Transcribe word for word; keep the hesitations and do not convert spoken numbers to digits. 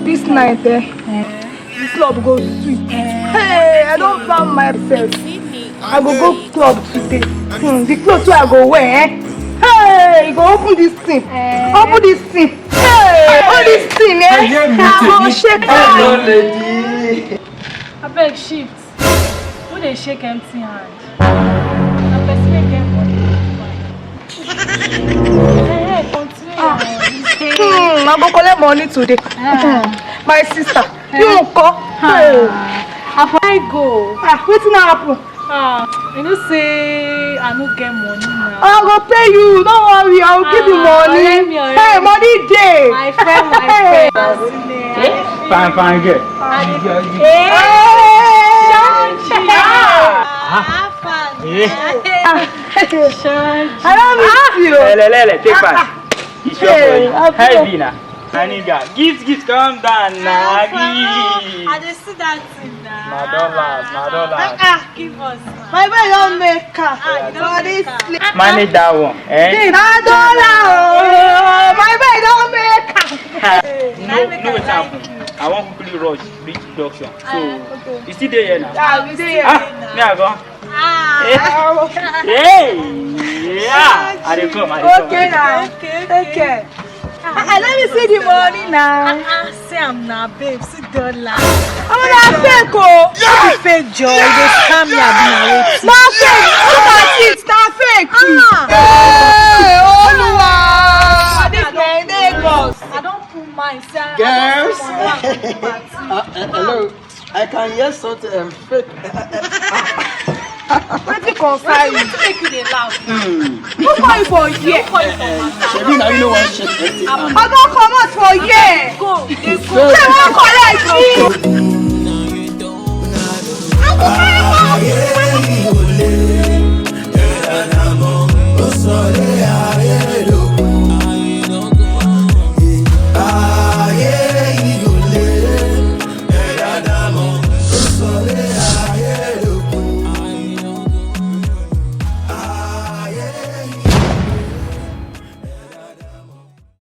This night, eh, the club go sweet. Hey, I don't plan myself. I go go club today. Hmm, the clothes wey I go wear, eh? Hey, you go open this thing. Open this thing. Hey, open this thing, eh? I go shake am. Abeg shift. Who dey shake empty hand? Na person wey get money dey do am. Eh, eh, continue your Hmm, I go collect money today. My sister, you go. Hey. Ah, I go. Ah, wetin happen? Ah, you know say I no get money now. I go pay you. Don't worry, I will give you Ah, money. let me already. Hey, money dey. My friend, my friend. Fine, fine girl. Eh, Eh. I don't miss you. Lele, lele, take back. It's your Hey, boy. Abdul. Hey, Bina. My nigga, gift, gift, come down now. I Gift. dey see that thing now. Na dollars, na dollars. Ah, ah, give us now. My boy don make car. Ah, you don For make this car. place. Manage that one, eh? Na dollar, oh. My boy don make car. No, no, wait, happen. I wan quickly rush reach junction. So, Okay. you still dey here now? Ah, we dey here. Ah, me I go. Ah. Eh, hey, yeah. I dey come, I dey come. Okay now. Okay, Take care. Ah, let me see the money now. Ah, see am na, babe, see dollar. Oh, na fake, oh. No be fake joy, you dey scam me, abi na wetin? Na fake. Look at it. Na fake. Ah. Hey, Oluwa. This na Lagos. I don put mind say I Girls. don put mind. Uh, uh, hello. I can hear something um, fake. Wetin concern you? Wetin make you dey laugh? Hmm. Who call you for here? Call you for matter. Shebi na you no wan shake anything. Um, Oga, comot for here. Go, dey go. Say wan collect you.